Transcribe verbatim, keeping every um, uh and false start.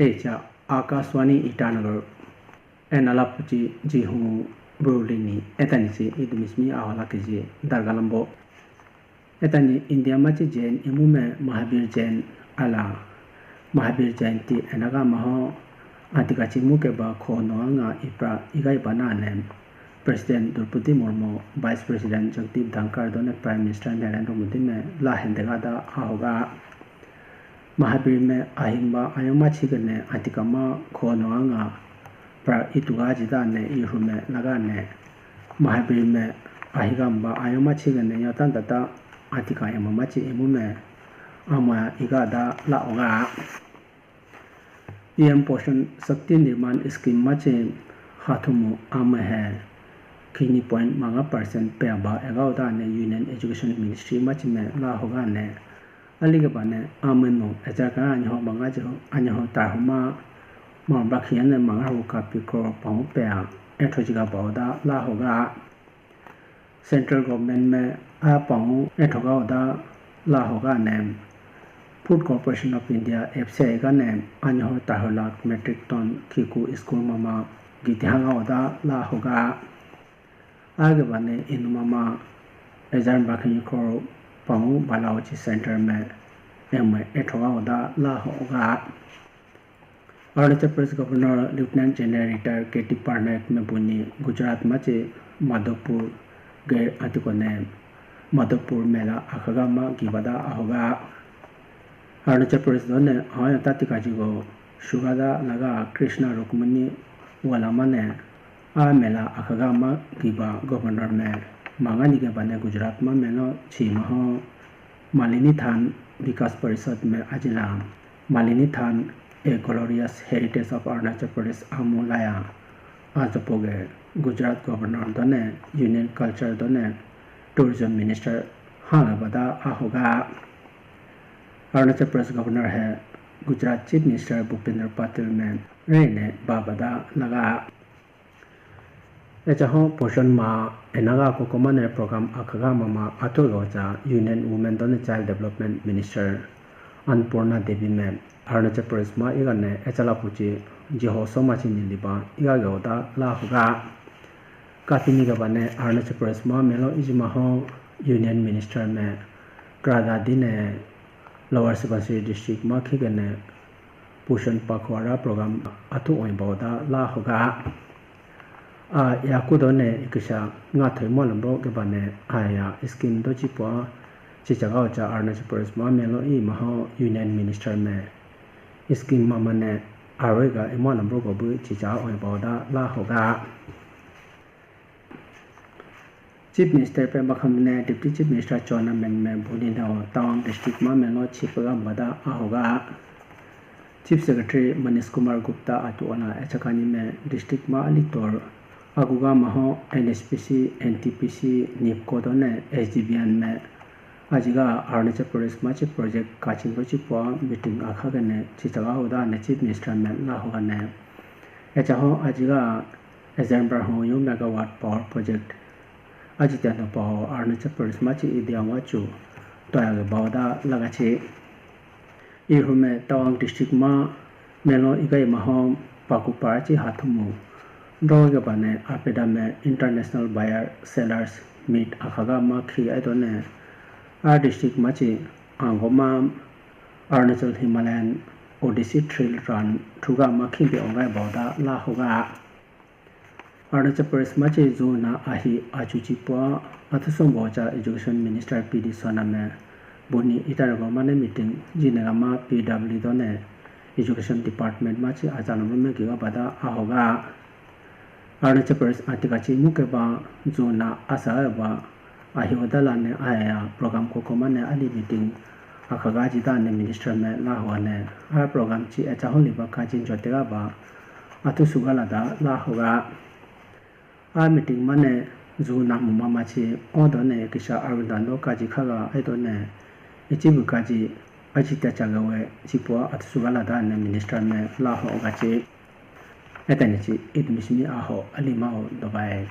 Echa Akashvani Itanagar. Enala puchi jihu brulini etani chi idumishmi ahola kiji dargalambo. Etani India machi Jain imu me Mahavir Jain ala Mahavir Jayanti enaga maho atika chi mukeba kho noanga ipra iga iba nane President Draupadi Murmu, Vice President Jagdeep Dhankhar done Prime Minister Narendra Modi me la hendega da ahoga. Mahavir me ahimba ayoma chigane atika ma kho noanga pra ituga jida ne ihu me laga ne Mahavir me ahigamba ayoma chigane yotanda ta atika yama machi imu me ama iga da la oga. P M Poshan Shakti Nirman Scheme machi hathumu ama he khini point manga percent pe aba ega oda ne Union Education Ministry machi me la hoga ne. Alige bane amenu ejarka anyaho banga jiho anyaho tarhuma mamba khiyane manga hu kapi crore pahu pe a etho jiga ba oda la hoga. Central government me a pahu etho ga oda la hoga ne. Food Corporation of India F C I ga ne anyaho tarhu lakh metric ton khiku school mama giti hanga oda la hoga. Age bane inuma ma ejar bakhi kho pangu bala uchi center me eme ethoga oda la hoga. Arunachal Pradesh Governor Lieutenant General Retired K T Parnaik me buni Gujarat machi Madhopur ge atikone Madhopur mela akhaga ma gibada ahoga. Arunachal Pradesh done ahoya tati kajigo sugada laga Krishna Rukmini wala mane a mela akhaga ma giba governor me mangani ge bane Gujarat ma melo chi maho Malini Than Vikas Parishad me ajila Malini Than A Glorious Heritage of Arunachal Pradesh amu laya ajopo ge Gujarat governor done Union Culture done Tourism Minister hanga bada ahoga. Arunachal Pradesh Governor he Gujarat Chief Minister Bhupendra Patil me rene babada laga. Echa ho Poshan Ma enaga kokoma ne program akhaga mama athuga cha Union Women done Child Development Minister Annapurna Devi me Arunachal Pradesh ma iga ne echala puchi jiho soma chini liba iga ge oda la hoga. Katini ga bane Arunachal Pradesh ma melo ijima ho Union Minister me krada dine Lower Subansiri District ma khigane Poshan Pakhwara program athu oi boda la hoga. A yaku done ikisa nga thoi mo lambo ga bane aya scheme do chipo chichaga cha Arunachal Pradesh ma melo i maho Union Minister me scheme ma mane aroi ga imo lambo go bu chicha oi boda la hoga. Chief Minister Pema Khandu ne Deputy Chief Minister Chowna Mein me buni dao Tawang District ma melo chipaga bada ahoga. Chief Secretary Manish Kumar Gupta atu ona echakani me district ma alitor aguga maho N H P C, N T P C, nipco done S D B N me ajiga Arunachal Pradesh machi project kachin rochi po meeting akha gane chichaga hoda ne Chief Minister me la hoga ne. Echa ho ajiga Example ho yo megawatt power project aji tando pa ho Arunachal Pradesh machi India wa chu toya ge baoda lagachi. Ihume Tawang district ma melo igai mahom paku parachi hathumu doge bane apeda me international buyer sellers meet akhaga ma khi aidone. A district machi angoma Arunachal Himalayan Odyssey Trail Run thuga ma khimbe ongai baoda la hoga. Arunachal Pradesh machi zona ahi achuchi pua athusom bocha Education Minister P D Sona me buni itarago mane meeting jinega ma P W done Education Department machi achanam me giga bada ahoga. Arunachal Pradesh atikachi mukeba zona asa ba ahi odala ne aya program kokoma ne ali meeting akhaga jida ne minister me la hua ne a program chi echa holi ba kajin jotega ba athu sugala da la hoga. A meeting mane zona muma machi odo ne kisa arunda no kaji khaga edo ne ichibu kaji achi ta chaga we chipua athu sugala da ne minister me la hoga chi. Etani chi idumishimi aho alima ho dobai.